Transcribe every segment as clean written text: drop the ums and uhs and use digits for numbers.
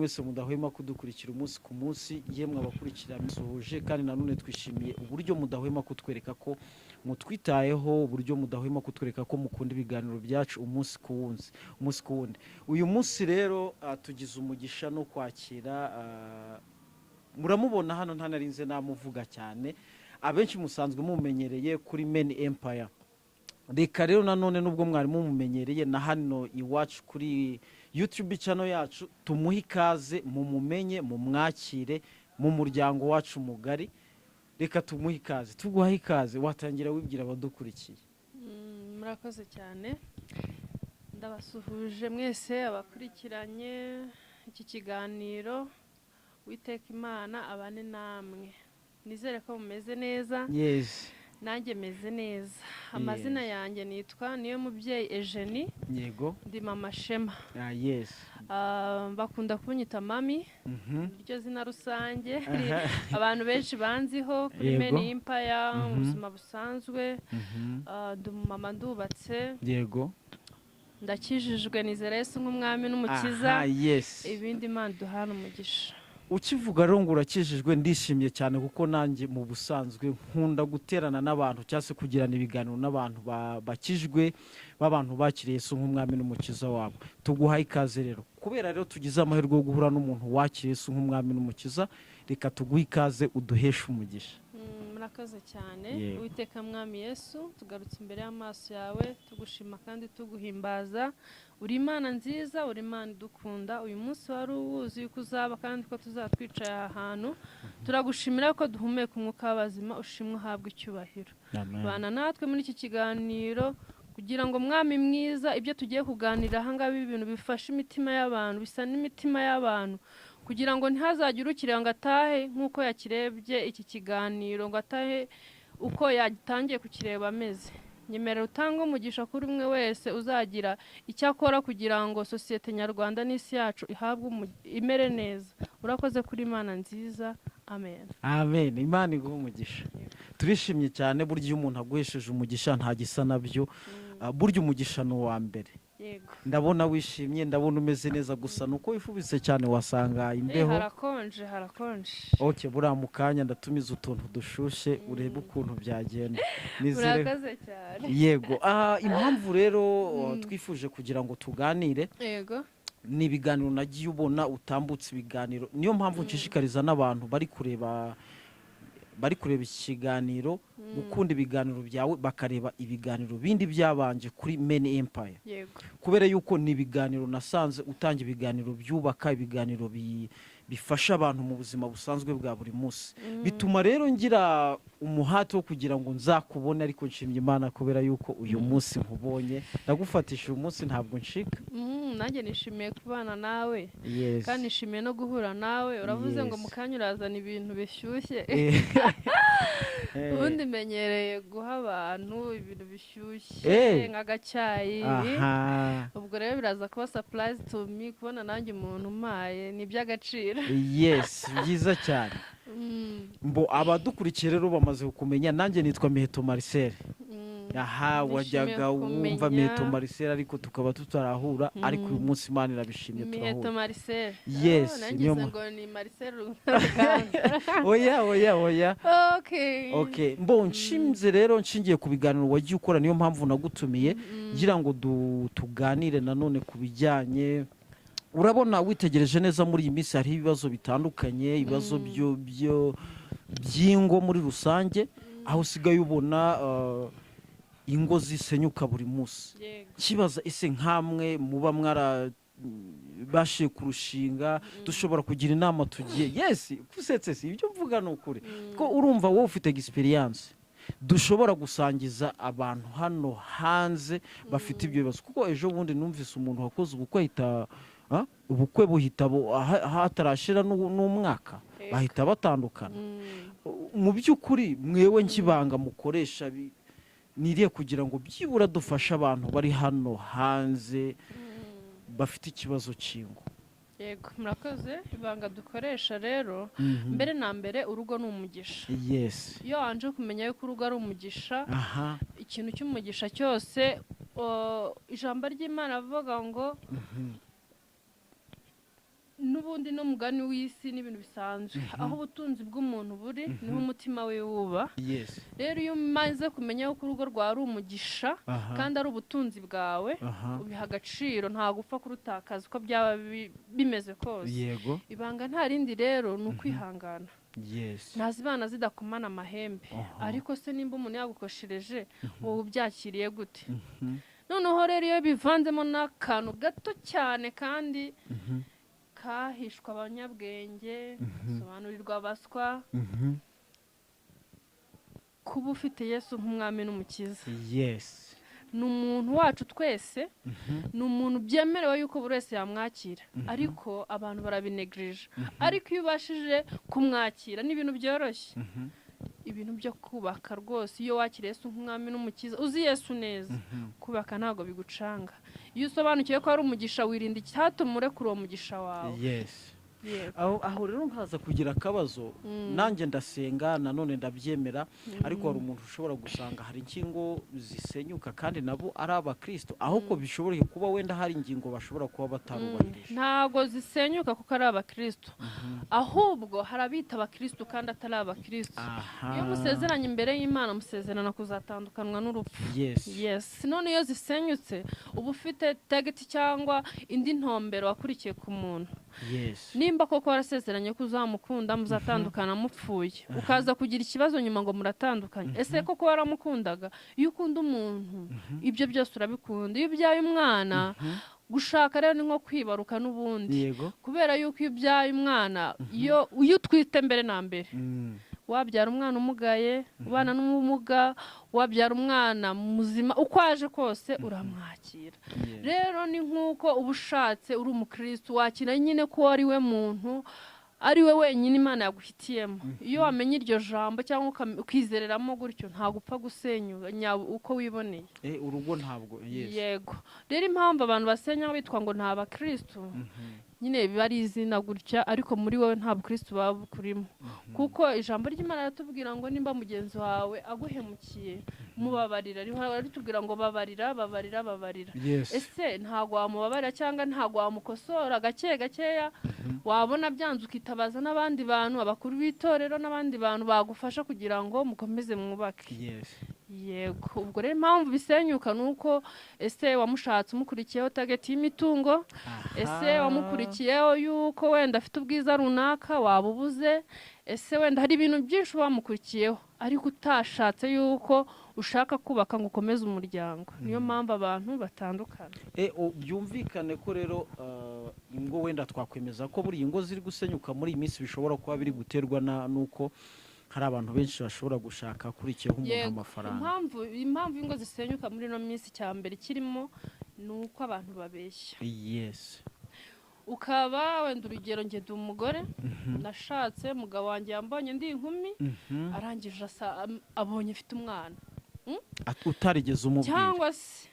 Mwese mudahwema kudukurikira umunsi ku munsi, yemwe abakurikira misuhuje, kandi nanone twishimiye uburyo mudahwema kutwereka ko mutwitayeho, uburyo mudahwema kutwereka ko mukunda ibiganiro byacu umunsi ku wundi, umunsi ku wundi. Uyu munsi rero tugize umugisha no kwakira, muramubona hano, ntanarinze namuvuga cyane, abenshi musanzwe mumenyereye kuri Meni Empire. Reka rero nanone, nubwo mwari mumumenyereye na hano iwacu kuri YouTube channel yacu, tumuhe ikaze, mumumenye, mumwakire mu muryango wacu mugari. Reka tumuhe ikaze. Tuguhaye ikaze, watangira wibwira abadukurikiye. Murakoze cyane, ndabasuhuje mwese abakurikiranye iki kiganiro. Witeka Imana abane namwe, nizere ko mumeze neza. Nanjye meze neza. Amazina yanjye nitwa Niyo Mubyeyi Eugenie. Ndi Mama Shema. Bakunda kunyita Mami, iryo zina rusange abantu benshi banziho kuri Meni Empire mu buzima busanzwe. Ndi umumama, ndubatse, ndakijijwe, nizera Yesu nk'umwami n'umukiza. Ibindi Imana duhana umugisha. Ukivuga rero ngo urakijijwe, ndishimye cyane, kuko nanjye mu busanzwe nkunda guterana n'abantu cyangwa se kugirana ibiganiro n'abantu bakijwe, b'abantu bakiriye Yesu nk'umwami n'umukiza wabo. Tuguhaye ikaze rero. Kubera rero tugize amahirwe yo guhura n'umuntu wakiriye Yesu nk'umwami n'umukiza, reka tuguhe ikaze, uduheshe umugisha. Murakoze cyane. Uwiteka Mwami Yesu, tugarutse imbere y'amaso yawe tugushima kandi tuguhimbaza. Uri Imana nziza, uri Imana idukunda. Uyu munsi wari uwuzi yuko uzaba kandi ko tuzaba twicaye aha hantu. Turagushimira ko duhumeka umwuka w'abazima. Ushimwe, uhabwe icyubahiro. Bana natwe muri iki kiganiro kugira ngo, Mwami mwiza, ibyo tugiye kuganira aha ngaha bibe ibintu bifasha imitima y'abantu, bisa n'imitima y'abantu, kugira ngo ntihazagire ukireba ngo atahe nk'uko yakirebye iki kiganiro, ngo atahe uko yagitangiye kukireba ameze. Nyemerera utange umugisha kuri umwe wese uzagira icyo akora kugira ngo sosiyete nyarwanda n'isi yacu ihabwe imere neza. Urakoze kuri Imana nziza, amen. Amen. Imana iguhe umugisha, turishimye cyane. Burya iyo umuntu aguhesheje umugisha nta gisa nabyo. Burya umugisha ni uwa mbere. Ndabona wishimye, ndabona umeze neza, gusa nuko wifubitse cyane, wasanga imbeho. Harakonje, harakonje. Ok, buriya mu kanya ndatumiza utuntu dushushe, urebe ukuntu byagenda. Nizere. Murakoze cyane. Yego. Impamvu rero twifuje kugira ngo tuganire ni ibiganiro nagiye ubona utambutse ibiganiro. Niyo mpamvu nshishikariza n'abantu bari kureba iki kiganiro gukunda ibiganiro byawe, bakareba ibiganiro bindi byabanje kuri Meni Empire, kubera yuko ni ibiganiro nasanze utanga, ibiganiro byubaka, ibiganiro bifasha abantu mu buzima busanzwe bwa buri munsi. Bituma rero ngira umuhate wo kugira ngo nzakubone, ariko nshimye Imana kubera yuko uyu munsi nkubonye. Ndagufatisha uyu munsi, ntabwo nshika. Nanjye nishimiye kubana nawe kandi nishimiye no guhura nawe. Uravuze ngo mu kanya urazana ibintu bishyushye. Ubundi menyereye guha abantu ibintu bishyushye nk'agacyayi. Ubwo rero biraza kuba surprise to me kubona nanjye umuntu umpaye, ni iby'agaciro. Yes, byiza cyane. Mbo abadukurikiye rero bamaze kumenya, nanjye nitwa Miheto Marcel. Aha. Nishimiye Wajyaga wumva kumenya. Miheto Marcel, ariko tukaba tutarahura, ariko uyu munsi Imana irabishimye, Miheto turahura. Marcel. Yes. Oh, nangize Niyo ngo ni Marcel Ruganda. Oya, oya, oya. Okay. Okay, mbo nshinze rero, nshingiye ku biganiro wagiye ukora, niyo mpamvu nagutumiye ngira ngo tuganire nanone ku bijyanye, urabona witegereje neza muri iyi minsi hariho ibibazo bitandukanye, ibibazo byo by'ingo muri rusange, aho usigaye ubona ingo zisenyuka buri munsi. Kibaza, ese nkamwe muba mwarabashije kurushinga, dushobora kugira inama tugiye? Yes, kusetse si ibyo mvuga ni ukuri ko urumva wowe ufite experience dushobora gusangiza abantu hano hanze bafite ibyo bibazo, kuko ejo bundi numvise umuntu wakoze ubukwe ahita, ubukwe buhita hatarashira n'umwaka bahita batandukana. Mu by'ukuri mwewe nk'ibanga mukoresha niriye kugira ngo byibura dufashe abantu bari hano hanze bafite ikibazo cy'ingo? Yego, murakoze. Ibanga dukoresha rero, mbere na mbere urugo ni umugisha. Iyo wanje kumenya yuko urugo ari umugisha, ikintu cy'umugisha cyose, ijambo ry'Imana avuga ngo N'ubundi no mugani w'isi n'ibintu bisanzwe, aho ubutunzi bw'umuntu buri niho umutima we wuba. Rero iyo umaze kumenya ko urugo rwawe ari umugisha kandi ari ubutunzi bwawe, ubiha agaciro, ntabwo upfa kurutakaza uko byaba bimeze kose. Ibanga nta rindi rero ni ukwihangana. Ntazibana zidakomana amahembe, ariko se nimba umuntu yagukoshereje wowe ubyakiriye gute? Noneho rero iyo bivanzemo n'akantu gato cyane kandi kahishwa abanyabwenge, sobanurirwa abaswa, kuba ufite Yesu nk'umwami n'umukiza. Ni umuntu wacu twese, ni umuntu byemerewe yuko buri wese yamwakira, ariko abantu barabinegirije. Ariko iyo ubashije kumwakira ni ibintu byoroshye, ibintu byo kubaka rwose. Iyo wakiriye Yesu nk'umwami n'umukiza, uzi Yesu neza, kubaka ntabwo bigucanga. Iyo usobanukiwe ko ari umugisha, wirinda icyatuma urekura uwo mugisha wawe. Aho rero nkaza kugira akabazo, nanjye ndasenga nanone ndabyemera, ariko hari umuntu ushobora gusanga hari ingingo zisenyuka kandi nabo ari abakristo, aho ko bishobora kuba wenda hari ingingo bashobora kuba batarubahirije. Ntago zisenyuka kuko ari abakristo, ahubwo hari abita abakristo kandi atari abakristo. Iyo musezeranye imbere y'Imana, musezerana kuzatandukanwa n'urupfu. None iyo zisenyutse uba ufite target cyangwa indi ntombero wakurikiye ku muntu. Nimba koko warasezeranye ko uzamukunda muzatandukana mupfuye, ukaza kugira ikibazo nyuma ngo muratandukanye, ese koko waramukundaga? Iyo ukunda umuntu ibyo byose urabikunda. Iyo ubyaye umwana, gushaka rero ni nko kwibaruka n'ubundi. Kubera yuko iyo ubyaye umwana, iyo utwite mbere na mbere, wabyara umwana umugaye, ubana n'ubumuga, wabyara umwana muzima, uko aje kose uramwakira. Rero ni nk'uko uba ushatse uri umukristo, wakira nyine ko ari we muntu, ari we wenyine Imana yaguhitiyemo. Iyo wamenye iryo jambo cyangwa ukizereramo gutyo, ntabwo upfa gusenya uko wiboneye. Urugo ntabwo. Yego. Rero impamvu abantu basenya bitwa ngo nta bakristo, nyine biba ari izina gutya, ariko muri wowe nta bukristo baba bukurimo. Kuko ijambo ry'Imana riratubwira ngo nimba mugenzi wawe aguhemukiye mubabarira, riratubwira ngo babarira, babarira, babarira. Ese ntabwo wamubabarira cyangwa ntabwo wamukosora gake gakeya? Wabona byanze ukitabaza n'abandi bantu, abakuru b'itorero n'abandi bantu bagufasha kugira ngo mukomeze mwubake. Yego. Ubwo rero impamvu bisenyuka nuko ese wamushatse umukurikiyeho target y'imitungo, ese wamukurikiyeho yuko wenda afite ubwiza runaka wabubuze, ese wenda hari ibintu byinshi wamukurikiyeho ariko utashatse yuko ushaka kubaka ngo ukomeze umuryango. Niyo mpamvu abantu batandukana. Byumvikane ko rero ingo wenda twakwemeza ko buri ingo ziri gusenyuka muri iyi minsi bishobora kuba biri guterwa nuko hari abantu benshi bashobora gushaka kurikiyeho umuntu amafaranga. Impamvu ingo zisenyuka muri no minsi cyambere kirimo nuko abantu babeshya. Ukaba wenda urugero nge ndi umugore, nashatse umugabo wanjye yambonye ndi inkumi, arangije abonye afite umwana. Utarigeze umubwira. Cyangwa se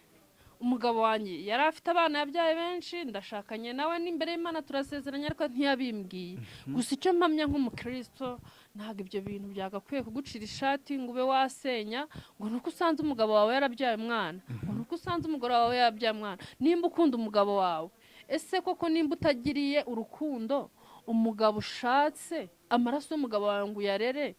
umugabo wanjye yari afite abana yabyaye benshi, ndashakanye nawe n'imbere y'Imana turasezeranye ariko ntiyabimbwiye. Gusa icyo mpamya nk'umukristo, ntabwo ibyo bintu byagakwiye kugucira ishati ngo ube wasenya ngo nuko usanze umugabo wawe yarabyaye umwana, ngo nuko usanze umugore wawe yarabyaye umwana. Nimba ukunda umugabo wawe, ese koko nimba utagiriye urukundo umugabo ushatse, amaraso y'umugabo wawe ngo uyarere,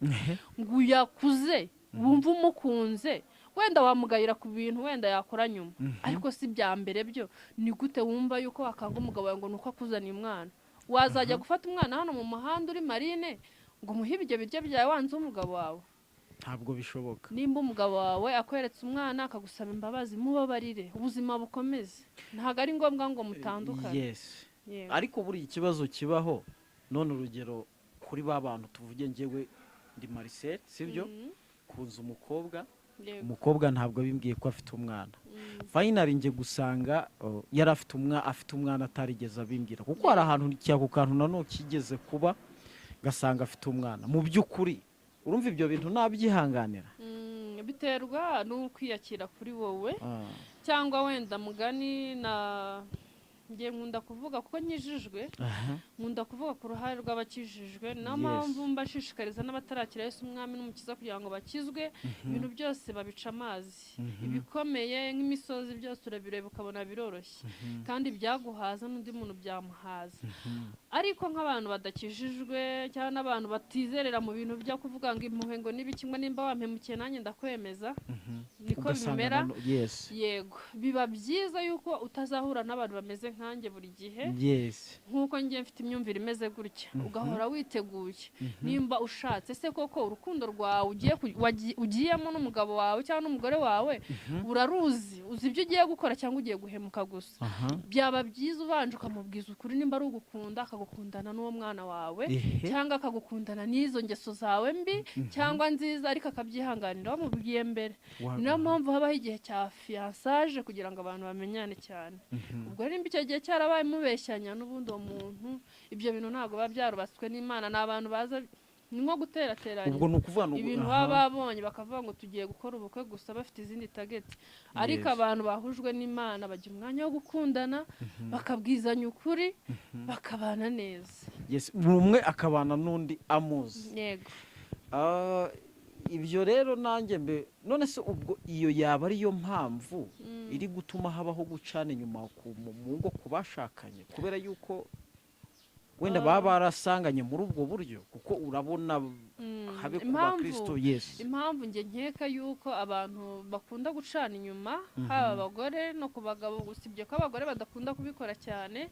ngo uyakuze, wumve umukunze, wenda wamugayira ku bintu wenda yakora nyuma, ariko si bya mbere byo ni gute wumva yuko wakanga umugabo wawe ngo nuko akuzaniye umwana? Wazajya gufata umwana hano mu muhanda uri marine ngo umuhe ibyo biryo byawe wanze umugabo wawe? Ntabwo bishoboka. Nimba umugabo wawe akweretse umwana akagusaba imbabazi, mubabarire, ubuzima bukomeze. Ntabwo ari ngombwa ngo mutandukane. Ariko buri ikibazo kibaho, none urugero kuri ba bantu tuvuge ngewe ndi Marcel, sibyo? Kunza umukobwa, umukobwa ntabwo abimbwiye ko afite umwana. Finally nge gusanga yari afite umwana atarigeze abimbwira, kuko hari ahantu cyako kantu nano kigeze kuba gasanga afite umwana. Mu by'ukuri urumva ibyo bintu nabyihanganira. Biterwa n'ukwiyakira kuri wowe, cyangwa wenda mugani na Ngiye nkunda kuvuga kuko nkijijwe, nkunda kuvuga ku ruhare rw'abakijijwe. Niyo mpamvu mbashishikariza n'abatarakira Yesu umwami n'umukiza kugira ngo bakizwe. Ibintu byose babica amazi, ibikomeye nk'imisozi byose urabireba ukabona biroroshye, kandi byaguhaza n'undi muntu byamuhaza. Ariko nk'abantu badakijijwe cyangwa n'abantu batizerera mu bintu byo kuvuga ngo impuhwe ngo n'ibiki, ngo nimba wampemukiye nanjye ndakwemeza, niko Ugasanga bimera. Yes. Yego, biba byiza yuko utazahura n'abantu bameze nkanjye buri gihe, nk'uko njye mfite imyumvire imeze gutya, ugahora witeguye nimba ushatse. Ese koko urukundo rwawe ugiyemo n'umugabo wawe cyangwa n'umugore wawe uraruzi? Uzi ibyo ugiye gukora cyangwa ugiye guhemuka gusa? Byaba byiza ubanje ukamubwiza ukuri, nimba ari ugukunda akagukundana n'uwo mwana wawe, cyangwa akagukundana n'izo ngeso zawe mbi cyangwa nziza, ariko akabyihanganira wamubwiye mbere. Niyo mpamvu habaho igihe cya fiançailles kugira ngo abantu bamenyane cyane. Ubwo nimba icyo gihe cyarabaye mubeshyanya, n'ubundi uwo muntu, ibyo bintu ntabwo biba byarubatswe n'Imana. Ni abantu baza, ni nko guterateranya Ubwo ni ukuvuga ngo ibintu baba babonye bakavuga ngo tugiye gukora ubukwe gusa, bafite izindi target. Ariko abantu bahujwe n'Imana bagira umwanya wo gukundana, bakabwizanya ukuri, bakabana neza. Yes, buri umwe akabana n'undi amuzi. Yego. Ah, ibyo rero nanjye mbe none se ubwo iyo yaba ariyo mpamvu iri gutuma habaho gucana inyuma mu ngo ku bashakanye, kubera yuko wenda baba barasanganye muri ubwo buryo? Kuko urabona habe ku bakristo, yes. Impamvu njye nkeka yuko abantu bakunda gucana inyuma, haba abagore no ku bagabo, usibye ko abagore badakunda kubikora cyane,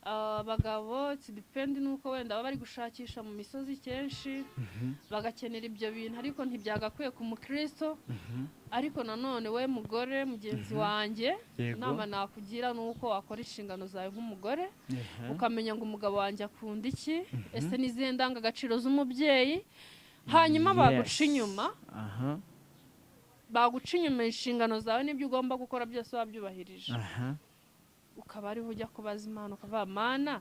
abagabo depend nuko wenda baba bari gushakisha mu misozi kenshi, bagakenera ibyo bintu, ariko ntibyagakwiye ku mukristo. Ariko nanone we mugore mugenzi wanjye, inama nakugira ni uko wakora inshingano zawe nk'umugore, ukamenya ngo umugabo wanjye akunda iki, ese n'izihe ndangagaciro z'umubyeyi. Hanyuma baguca inyuma, baguca inyuma, inshingano zawe n'ibyo ugomba gukora byose wabyubahirije, ukaba ariho ujya kubaza Imana, ukavuga: "Mana,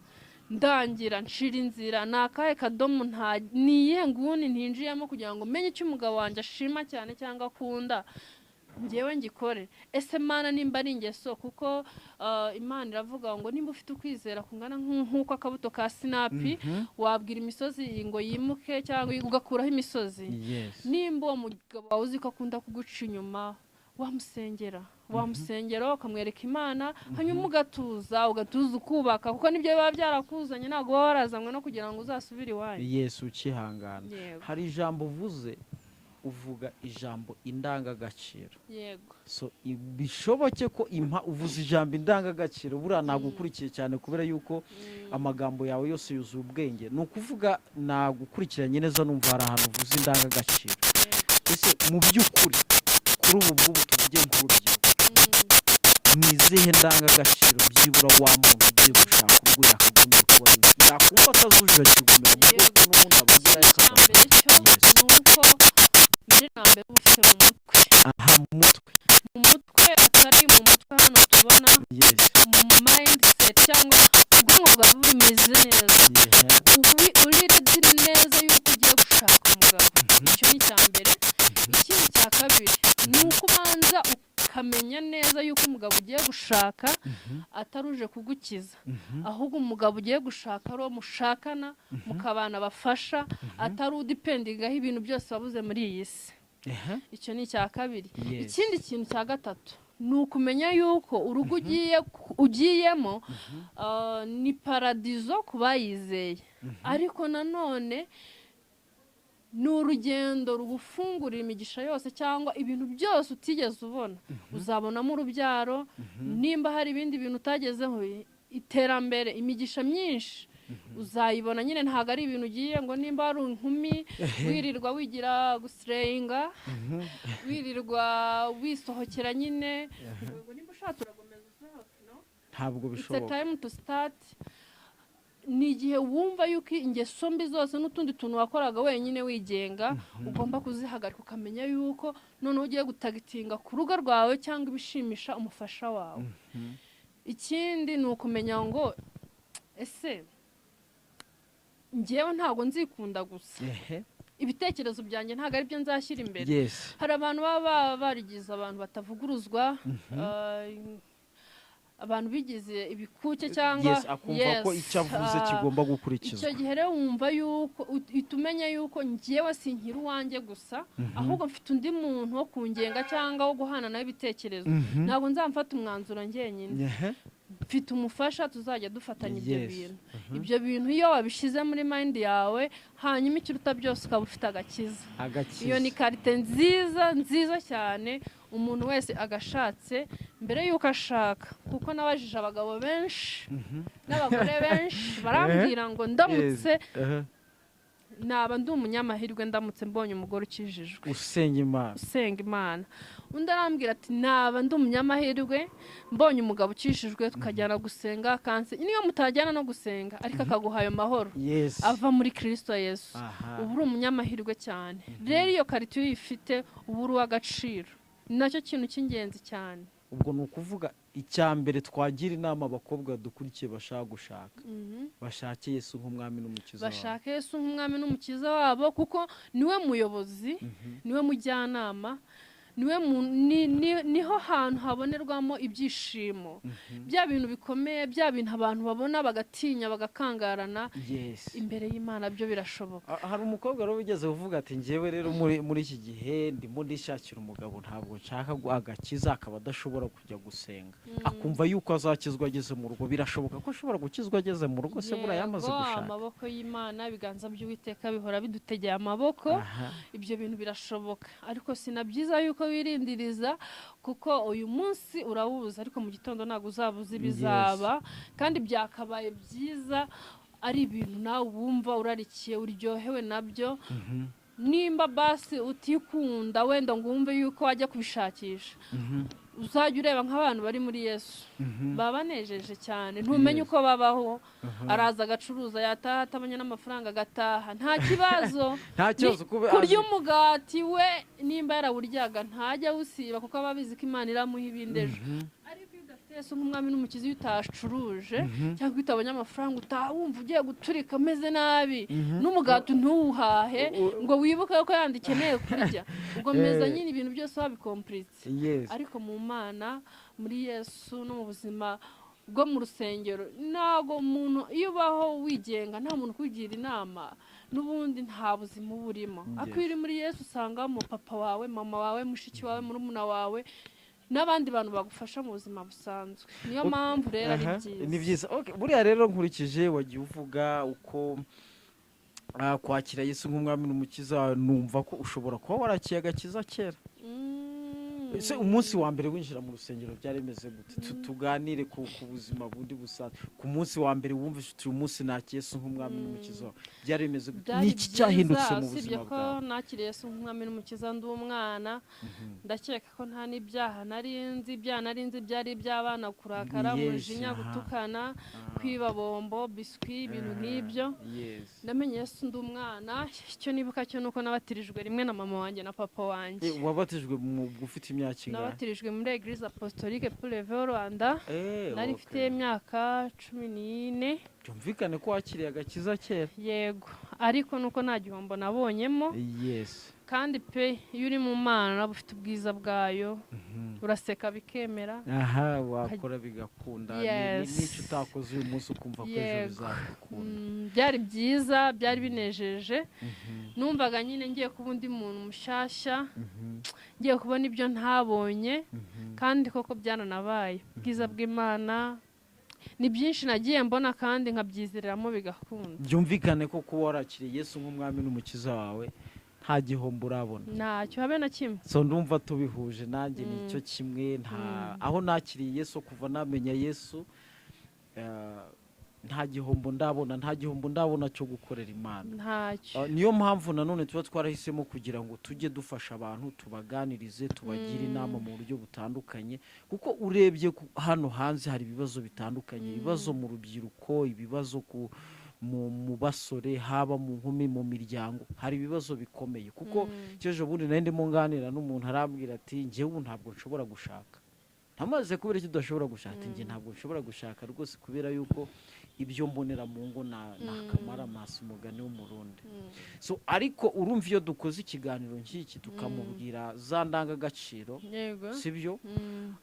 ndangira, nshira inzira, ni akahe kadomo, nta ni iyihe nguni ntinjiyemo kugira ngo menye icyo umugabo wanjye ashima cyane cyangwa akunda, ngewe ngikore? Ese Mana, nimba ari ingeso?" Kuko Imana iravuga ngo nimba ufite ukwizera kungana nk'uko akabuto ka sinapi, wabwira imisozi ngo yimuke cyangwa ugakuraho imisozi. Nimba uwo mugabo wawe uzi ko akunda kuguca inyuma, wamusengera, wamusengera ukamwereka Imana, hanyuma ugatuza, ugatuza, ukubaka, kuko nibyo biba byarakuzanye. Ntabwo uba warazanywe no kugira ngo uzasubire iwanyu. Yes, ukihangana. Yego. Hari ijambo uvuze, uvuga ijambo indangagaciro. Yego. So bishoboke ko impa uvuze ijambo indangagaciro, buriya nagukurikiye cyane kubera yuko amagambo yawe yose yuzuye ubwenge. Ni ukuvuga nagukurikiranye neza, numva hari ahantu uvuze indangagaciro. Ese mu by'ukuri kuri ubu bw'ubu, tuvuge nk'urubyiruko, ni izihe ndangagaciro byibura wa muntu ugiye gushaka urugo yakagombye kuba yuzuye, yakumva atazujuje akigumira mu rugo, n'ubundi abagira Ikintu cya mbere cyo ni uko mbere na mbere uba ufite mu mutwe. Aha, mu mutwe. Mu mutwe, atari mu mutwe hano tubona, mu mindset cyangwa ubwonko bwawe bumeze neza, uri ready neza yuko ugiye gushaka umugabo. Icyo ni icya mbere. Ikindi cya kabiri ni uko ubanza ukamenya neza yuko umugabo ugiye gushaka atari uje kugukiza, ahubwo umugabo ugiye gushaka ari uwo mushakana mukabana bafasha, atari udependingaho ibintu byose wabuze muri iyi si. Icyo ni icya kabiri. Ikindi kintu cya gatatu ni ukumenya yuko urugo ugiyemo ni paradizo ku bayizeye, ariko nanone ni urugendo rugufungurira imigisha yose cyangwa ibintu byose utigeze ubona. Uzabonamo urubyaro, nimba hari ibindi bintu utagezeho, iterambere, imigisha myinshi uzayibona nyine. Ntabwo ari ibintu ugiye ngo nimba ari inkumi wirirwa wigira guslayinga, wirirwa wisohokera nyine, ngo nimba ushatse urakomeza usohoke, no? Ntabwo It's a bishoboka. time to start. Ni igihe wumva yuko ingeso mbi zose n'utundi tuntu wakoraga wenyine wigenga ugomba kuzihagarika, ukamenya yuko noneho ugiye gutargetinga ku rugo rwawe cyangwa ibishimisha umufasha wawe. Ikindi ni ukumenya ngo ese njyewe ntabwo nzikunda gusa, ibitekerezo byanjye ntabwo ari byo nzashyira imbere. Hari abantu baba barigize abantu batavuguruzwa. Abantu bigize ibikuke cyangwa Yes, akumva ko icyo avuze kigomba gukurikizwa. Icyo gihe rero wumva yuko itumenya yuko njyewe sinkiri uwanjye gusa, ahubwo mfite undi muntu wo kungenga cyangwa wo guhana nawe ibitekerezo. Ntabwo nzamfata umwanzuro njyenyine, mfite umufasha tuzajya dufatanya ibyo bintu. Ibyo bintu iyo wabishyize muri mind yawe, hanyuma ikiruta byose ukaba ufite agakiza. Iyo ni karite nziza nziza cyane umuntu wese agashatse mbere y'uko ashaka, kuko nabajije abagabo benshi n'abagore benshi barambwira ngo ndamutse naba ndi umunyamahirwe ndamutse mbonye umugore ukijijwe usenga Imana, usenga Imana. Undi arambwira ati naba ndi umunyamahirwe mbonye umugabo ukijijwe tukajyana gusenga, kanse niyo mutajyana no gusenga ariko akaguha ayo mahoro ava muri Kristo Yesu, uba uri umunyamahirwe cyane. Rero iyo karita iyo uyifite uba uri uw'agaciro, ni nacyo kintu cy'ingenzi cyane. Ubwo ni ukuvuga icya mbere twagira inama abakobwa dukurikiye bashaka gushaka, bashake Yesu nk'umwami n'umukiza wabo, bashake Yesu nk'umwami n'umukiza wabo, kuko niwe muyobozi, niwe mujyanama, niwe niho hantu habonerwamo ibyishimo. Bya bintu bikomeye, bya bintu abantu babona bagatinya bagakangarana, imbere y'Imana byo birashoboka. Hari umukobwa rero ugeze uvuga ati njyewe rero muri iki gihe ndimo ndishakira umugabo, ntabwo nshaka agakiza, akaba adashobora kujya gusenga, akumva yuko azakizwa ageze mu rugo. Birashoboka ko ashobora gukizwa ageze mu rugo se buriya yamaze gushaka? Amaboko y'Imana, ibiganza by'Uwiteka bihora bidutegeye amaboko, ibyo bintu birashoboka. Ariko si na byiza yuko wirindiriza, kuko uyu munsi urawuza ariko mu gitondo ntabwo uzabuza ibizaba. Kandi byakabaye byiza ari ibintu nawe wumva urarikiye, uryohewe nabyo. Nimba basi utikunda wenda ngo wumve yuko wajya kubishakisha, uzajya ureba nk'abantu bari muri Yesu baba banejeje cyane, ntumenye uko babaho. Araza agacuruza, yataha atabonye n'amafaranga agataha, nta kibazo. Kurya umugati we nimba yarawuryaga ntajya awusiba, kuko aba abizi ko Imana iramuha ibindi ejo. Ariko iyo udafite Yesu nk'umwami n'umukiza, iyo utacuruje cyangwa utabonye amafaranga, utawumva ugiye guturika ameze nabi, n'umugati ntuwuhahe ngo wibuke ko yandi ikeneye kurya, ubwo meza nyine ibintu byose wabikompuritse. Ariko mu Mana, muri Yesu no mu buzima bwo mu rusengero, ntabwo umuntu iyo ubaho wigenga nta muntu ukugira inama, n'ubundi nta buzima uba urimo. Ariko iyo uri muri Yesu usangamo papa wawe, mama wawe, mushiki wawe, murumuna wawe n'abandi bantu bagufasha mu buzima busanzwe. Niyo mpamvu rero ari byiza. Ni byiza. Buriya rero nkurikije wagiye uvuga uko kwakira Yesu nk'umwami n'umukiza, numva ko ushobora kuba warakiye agakiza kera. Ese umunsi wa mbere winjira mu rusengero byari bimeze gute? Tuganire ku buzima bundi busanzwe. Ku munsi wa mbere wumvise uti uyu munsi nakiriye Yesu nk'umwami n'umukiza wawe, byari bimeze gute? Niki cyahindutse mu buzima bwawe? Nakiriye Yesu nk'umwami n'umukiza ndi umwana, ndakeka ko nta n'ibyaha nari nzi. Ibyaha nari nzi byari iby'abana, kurakara, umujinya, gutukana, kwiba bombo, biswi, ibintu nk'ibyo. Ndamenye Yesu ndi umwana. Icyo nibuka cyo nuko nabatirijwe rimwe na mama wanjye na papa wanjye. Wabatijwe mu ufite imyaka? Nabatirijwe muri Eglise Apostolique pour le Rwanda, nari mfite imyaka 14. Byumvikane ko wakiriye agakiza kera. Yego, ariko nuko nta gihombo nabonyemo. Kandi pe iyo uri mu Mana nabo ufite ubwiza bwayo, uraseka bikemera, wakora bigakunda, n'icyo utakoze uyu munsi ukumva ko ejo bizakunda. Byari byiza, byari binejeje. Numvaga nyine ngiye kuba undi muntu mushyashya, ngiye kubona ibyo ntabonye, kandi koko byananabaye. Ubwiza bw'Imana ni byinshi nagiye mbona kandi nkabyizereramo bigakunda. Byumvikane ko kuba warakiriye Yesu nk'umwami n'umukiza wawe nta gihombo urabona, ntacyo habe na kimwe. So ndumva tubihuje nanjye nicyo kimwe. Nta aho nakiriye Yesu, kuva namenya Yesu nta gihombo ndabona, nta gihombo ndabona cyo gukorera Imana. Ntacyo. Niyo mpamvu nanone tuba twarahisemo kugira ngo tujye dufasha abantu, tubaganirize, tubagire inama mu buryo butandukanye, kuko urebye hano hanze hari ibibazo bitandukanye, ibibazo mu rubyiruko, ibibazo mu basore, haba mu nkumi, mu miryango, hari ibibazo bikomeye. Kuko cy'ejo bundi nari ndimo nganira n'umuntu arambwira ati njyewe ubu ntabwo nshobora gushaka. Ntamaze kubera icyo udashobora gushaka, njye ntabwo nshobora gushaka rwose kubera yuko Ibyo mbonera mu ngo ni akamaramasa, umugani w'Umurundi. So ariko urumva, iyo dukoze ikiganiro nk'iki tukamubwira za ndangagaciro, sibyo,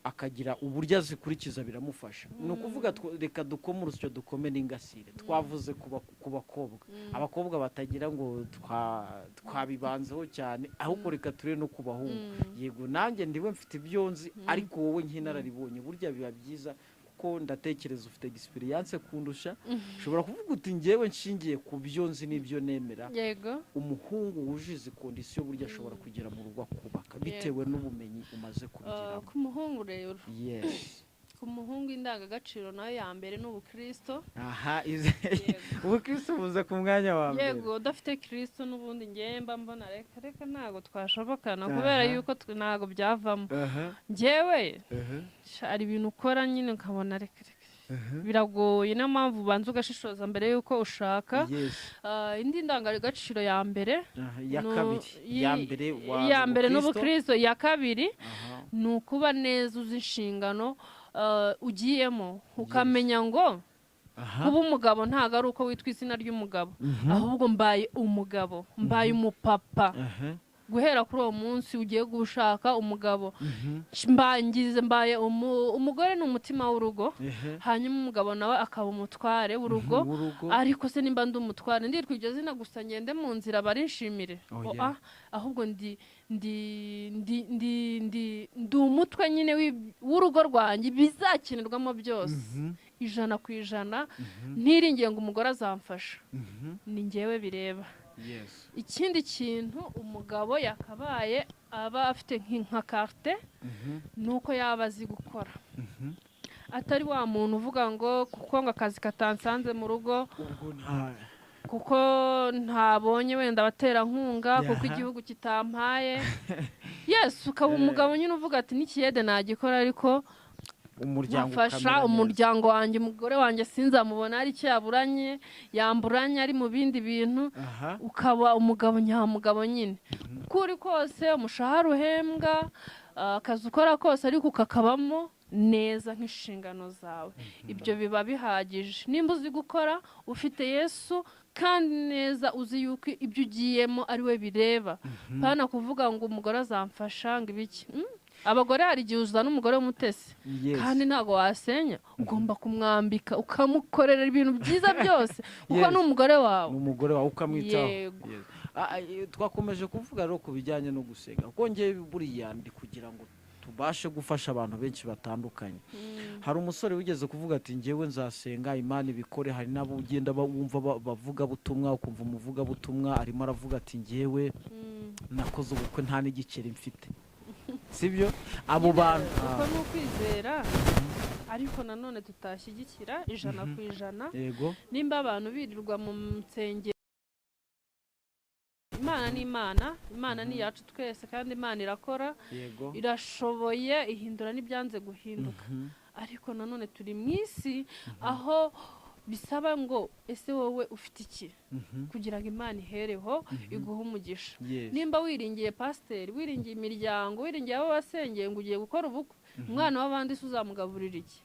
akagira uburyo azikurikiza, biramufasha. Ni ukuvuga reka dukome urusyo, dukome n'ingasire. Twavuze ku bakobwa, abakobwa batagira ngo twabibanzeho cyane, ahubwo reka turebe no ku bahungu. Yego, nanjye ndiwe mfite ibyo nzi, ariko wowe nk'inararibonye burya biba byiza, kuko ndatekereza ufite experience kundusha. Ushobora kuvuga uti: "Ngewe nshingiye ku byo nzi n'ibyo nemera, umuhungu wujuje izi condition burya ashobora kugera mu rugo akubaka," bitewe n'ubumenyi umaze kubigiramo. Ku muhungu rero, ku muhungu indangagaciro nayo ya mbere ni ubukristo. Aha, ubukristo buza ku mwanya wa mbere. Yego, udafite Kristo n'ubundi ngewe mba mbona reka reka, ntabwo twashobokana, kubera yuko ntabwo byavamo. Ngewe hari ibintu ukora nyine ukabona reka reka, biragoye. Niyo mpamvu ubanza ugashishoza mbere y'uko ushaka. Indi ndangagaciro ya mbere Iya kabiri, iya mbere wa iya mbere ni ubukristo. Ubukristo. Iya kabiri ni ukuba neza uzi inshingano ugiyemo, ukamenya ngo kuba umugabo ntabwo ari uko witwa izina ry'umugabo, ahubwo mbaye umugabo, mbaye umupapa guhera kuri uwo munsi ugiye gushaka umugabo. Mbangize mbaye umugore ni umutima w'urugo, hanyuma umugabo nawe akaba umutware w'urugo. W'urugo. Ariko se nimba ndi umutware, nditwa iryo zina gusa ngende mu nzira barinshimire? Oh, Oa, yeah. ahubwo ndi umutwe nyine w'urugo rwanjye, bizakenerwamo byose 100%, ntiringiye ngo umugore azamfasha, ni njyewe bireba. Ikindi kintu umugabo yakabaye aba afite nka qualité ni uko yaba azi gukora, atari wa muntu uvuga ngo kuko ngo akazi katansanze mu rugo, Ubwo nta kuko ntabonye wenda abaterankunga, kuko igihugu kitampaye. Yes, ukaba umugabo nyine uvuga ati: "N'ikiyede nagikora, ariko umuryango nkafasha ukamera neza." umuryango wanjye, umugore wanjye sinzamubona hari icyo yaburanye, yamburanye ari mu bindi bintu." Ukaba umugabo nyamugabo nyine, uko uri kose, umushahara uhembwa, akazi ukora kose, ariko ukakabamo neza nk'inshingano zawe, ibyo biba bihagije. Nimba uzi gukora, ufite Yesu, kandi neza uzi yuko ibyo ugiyemo ari we bireba, pana kuvuga ngo umugore azamfasha, ngo ibiki. Abagore, hari igihe uzana umugore w'umutesi, kandi ntabwo wasenya, ugomba kumwambika, ukamukorera ibintu byiza byose, kuko ni umugore wawe. Ni umugore wawe, ukamwitaho. Yego. Yes. Twakomeje kuvuga rero ku bijyanye no gusenga, kuko ngewe buriya ndi kugira ngo tubashe gufasha abantu benshi batandukanye. Hari umusore wigeze kuvuga ati: "Ngewe nzasenga Imana ibikore." Hari n'abo ugenda wumva bavuga butumwa, ukumva umuvugabutumwa arimo aravuga ati: "Ngewe nakoze ubukwe nta n'igiceri mfite." Sibyo? Abo bantu Uko ni ukwizera, ariko nanone tutashyigikira 100%. Nimba abantu birirwa mu nsengero, Imana ni Imana, Imana ni iyacu twese, kandi Imana irakora, irashoboye, ihindura n'ibyanze guhinduka. Ariko nanone turi mu isi aho bisaba ngo: ese wowe ufite iki kugira ngo Imana ihereho iguhe umugisha? Nimba wiringiye pasiteri, wiringiye imiryango, wiringiye abo wasengeye ngo ugiye gukora ubukwe, umwana w'abandi se uzamugaburira iki?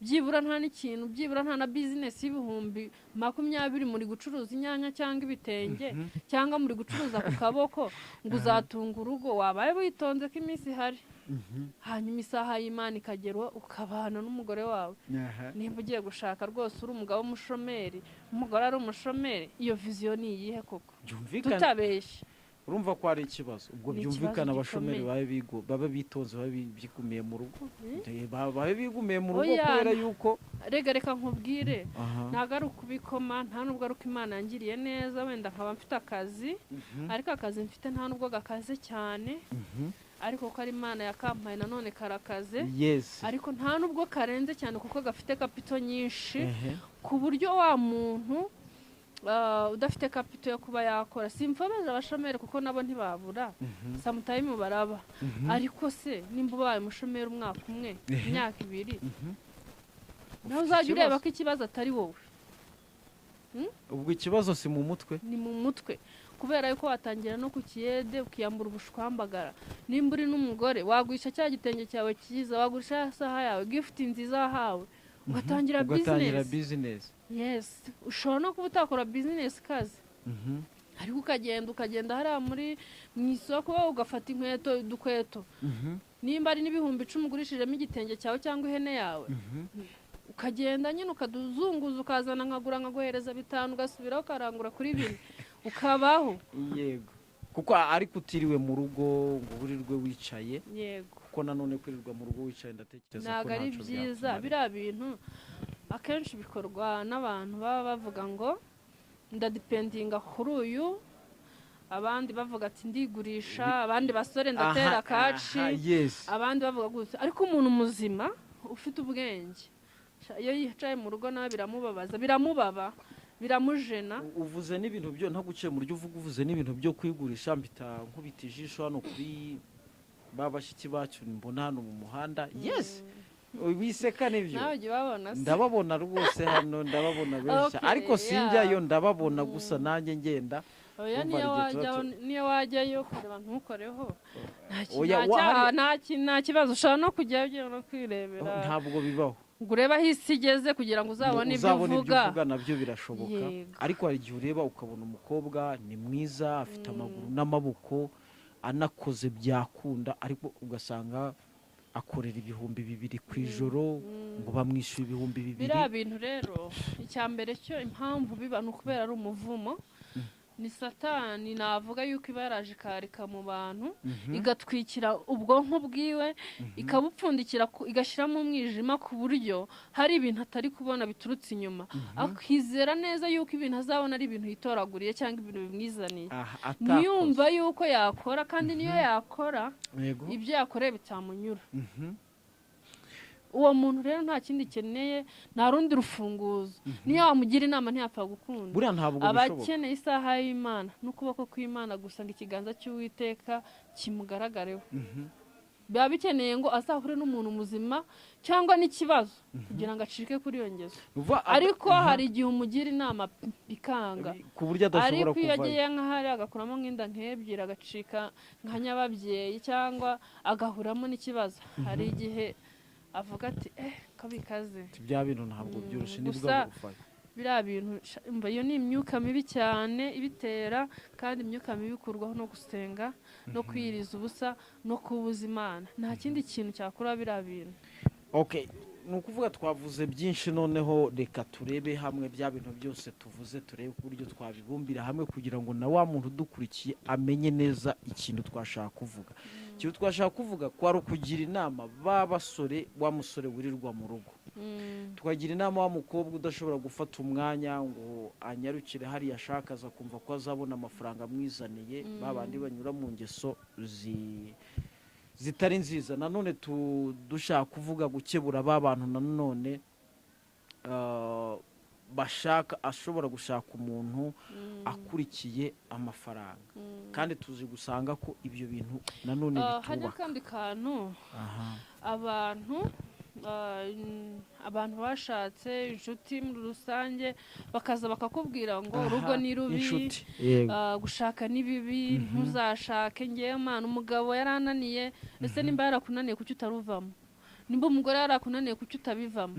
Byibura nta n'ikintu, byibura nta na bizinesi y'20,000, muri gucuruza inyanya cyangwa ibitenge cyangwa muri gucuruza ku kaboko, ngo uzatunga urugo. Wabaye witonze ko iminsi ihari, hanyuma isaha y'Imana ikagera ukabana n'umugore wawe. Nimba ugiye gushaka rwose uri umugabo w'umushomeri, umugore ari umushomeri, iyo vision ni iyihe koko? Byumvikana. Tutabeshye. Urumva ko ari ikibazo ubwo. Ni ikibazo Byumvikana, abashomeri gikomeye. babe bigo, babe bitonze, babe bigumiye mu rugo. Babe bigumiye mu rugo Oya. kubera yuko Rega reka nkubwire, ntabwo ari ukubikoma, nta nubwo ari uko Imana yangiriye neza wenda nkaba mfite akazi, ariko akazi mfite nta nubwo gakaze cyane, ariko ko ari Imana yakampaye nanone karakaze, ariko nta nubwo karenze cyane kuko gafite capital nyinshi, ku buryo wa muntu udafite capital yo kuba yakora, simfobeje abashomeri kuko nabo ntibabura, sometime baraba. Ariko se nimba ubaye umushomeri umwaka umwe, imyaka 2, nawe Ufite uzajya ureba ikibazo. ko ikibazo atari wowe. Ubwo ikibazo si mu mutwe? Ni mu mutwe, kubera yuko watangira no ku kiyede ukiyambura ubushwambagara. Nimba uri n'umugore, wagurisha cya gitenge cyawe cyiza, wagurisha ya saha yawe, gift nziza wahawe, ugatangira Ugatangira bizinesi. Bizinesi. Yes, ushobora no kuba utakora bizinesi kazi, ariko ukagenda hariya muri mu isoko, ugafata inkweto, udukweto, nimba ari n'10,000 ugurishijemo igitenge cyawe cyangwa ihene yawe, ukagenda nyine ukaduzunguza, ukazana nkagura nkaguhereza 5, ugasubiraho ukarangura kuri 4, ukabaho. Yego, kuko ariko utiriwe mu rugo ngo uburirwe wicaye. Yego. Kuko nanone kwirirwa mu rugo wicaye ndatekereza ko ntabwo ari ntacyo byiza. byakumarira. Biriya bintu akenshi bikorwa n'abantu baba bavuga ngo ndadipendinga kuri uyu, abandi bavuga ati ndigurisha, abandi basore ndatera kaci, Aha, yes. abandi bavuga gutya. Ariko umuntu muzima ufite ubwenge, iyo yicaye mu rugo nawe biramubabaza, biramubaba, biramujena. Uvuze n'ibintu byo ntaguciye mu ryo uvuga, uvuze n'ibintu byo kwigurisha, mpita nkubita ijisho hano kuri ba bashiki bacu mbona hano mu muhanda. Yes, wiseka nibyo. Nawe ujya ubabona se? Ndababona rwose hano, ndababona benshi, ariko sinjyayo, ndababona gusa nanjye ngenda. Oya, Urumva niyo hari igihe tuba wajyaho, niyo wajyayo kureba ntukoreho, Oya, nta kibazo. Ushobora no kujyayo ugiye no kwirebera. Ntabwo bibaho. Ngo urebe aho isi igeze kugira ngo uzabone ibyo Uzabone ibyo uvuga. uvuga nabyo birashoboka. Yego. Ariko hari igihe ureba ukabona umukobwa ni mwiza, afite amaguru n'amaboko, anakoze byakunda, ariko ugasanga akorera 2000 ku ijoro, ngo bamwishyure 2000. Biriya bintu rero, icya mbere cyo impamvu biba ni ukubera ari umuvumo, ni Satani navuga yuko iba yaraje ikarika mu bantu, igatwikira ubwonko bwiwe, ikabupfundikira, igashyiramo umwijima, ku buryo hari ibintu atari kubona biturutse inyuma, akizera neza yuko ibintu azabona ari ibintu yitoraguriye cyangwa ibintu bimwizaniye, Aha, atakoze. ntiyumva yuko yakora, kandi niyo yakora ibyo yakoreye bitamunyura. Uwo muntu rero nta kindi akeneye, nta rundi rufunguzo, niyo wamugira inama ntiyapfa gukunda. Buriya ntabwo Aba bishoboka. akeneye isaha y'Imana n'ukuboko kw'Imana gusa, ngo ikiganza cy'Uwiteka kimugaragareho. Biba bikeneye ngo azahure n'umuntu muzima cyangwa n'ikibazo kugira ngo acike kuri iyo ngeso. Ariko hari igihe umugira inama bikanga, Ku buryo adashobora ariko iyo kuvayo. agiye nk'ahari agakuramo nk'inda nk'ebyiri, agacika nka nyababyeyi cyangwa agahuramo n'ikibazo, hari igihe avuga ati ko bikaze. Ati, bya bintu ntabwo byoroshye, nibwo Gusa buvayo. biriya bintu, umva, iyo ni imyuka mibi cyane ibitera, kandi imyuka mibi ikurwaho no gusenga no kwiyiriza ubusa no kubuza Imana. Nta kindi kintu cyakura biriya bintu. Okay, ni ukuvuga twavuze byinshi, noneho reka turebe hamwe bya bintu byose tuvuze, turebe uburyo twabibumbira hamwe kugira ngo na wa muntu udukurikiye amenye neza ikintu twashaka kuvuga. Ikintu twashaka kuvuga kwari ukugira inama ba basore, wa musore wirirwa mu rugo, tukagira inama wa mukobwa udashobora gufata umwanya ngo anyarukire hariya ashaka, aza kumva ko azabona amafaranga amwizaniye, ba bandi banyura mu ngeso zitari nziza. Nanone dushaka kuvuga gukebura ba bantu nanone bashaka, ashobora gushaka umuntu akurikiye amafaranga, kandi tuzi gusanga ko ibyo bintu nanone Hari bitubaka. akandi kantu, abantu bashatse, inshuti muri rusange, bakaza bakakubwira ngo urugo ni rubi, Inshuti, yego. Gushaka ni bibi, ntuzashake, ngewe mana umugabo yarananiye. Ese nimba yarakunaniye kuki utaruvamo? Nimba umugore yarakunaniye kuki utabivamo?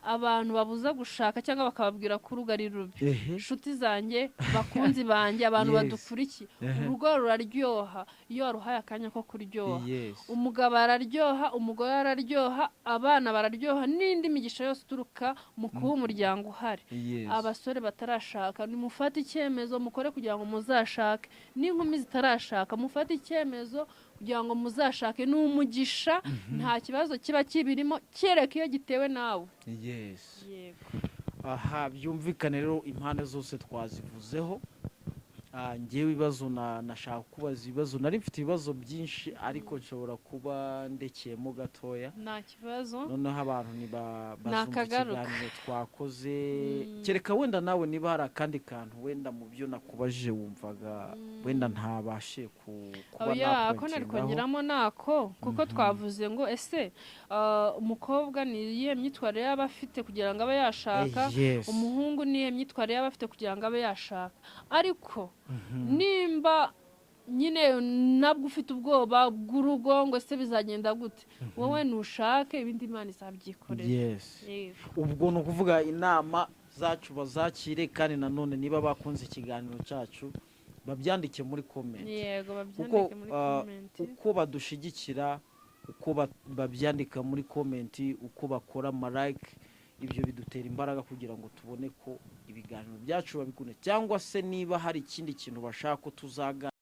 Abantu babuza gushaka cyangwa bakababwira ko urugo ari rubi, inshuti zanjye, bakunzi banjye, abantu badukurikiye, urugo ruraryoha iyo waruhaye akanya ko kuryoha. Umugabo araryoha, umugore araryoha, abana bararyoha, n'indi migisha yose ituruka mu kuba umuryango uhari. Abasore batarashaka, nimufate icyemezo mukore kugira ngo muzashake, n'inkumi zitarashaka mufate icyemezo kugira ngo muzashake. Ni umugisha, nta kibazo kiba kibirimo kereka iyo gitewe nawe. Yego. Aha byumvikane rero, impande zose twazivuzeho. Njyewe ibibazo nashaka kubaza, ibibazo nari mfite ibibazo byinshi, ariko nshobora kuba ndekeyemo gatoya. Nta kibazo. Noneho abantu bazumva Nakagaruka. ikiganiro twakoze, kereka wenda nawe niba hari akandi kantu wenda mu byo nakubajije wumvaga wenda ntabashe kuba Oya, ko nari napointingaho. kongeramo nako, kuko twavuze ngo ese umukobwa ni iyihe myitwarire yaba afite kugira ngo abe yashaka, umuhungu ni iyihe myitwarire yaba afite kugira ngo abe yashaka. Ariko nimba nyine nabwo ufite ubwoba bw'urugo ngo ese bizagenda gute, wowe ntushake, ibindi Imana izabyikorera. Yego. Ubwo ni ukuvuga inama zacu bazakire, kandi nanone niba bakunze ikiganiro cyacu babyandike muri comment. Yego, Kuko babyandike muri comment. uko badushigikira, uko babyandika muri comment, uko bakora ama like, ibyo bidutera imbaraga kugira ngo tubone ko ibiganiro byacu babikunda, cyangwa se niba hari ikindi kintu bashaka ko tuzaganira.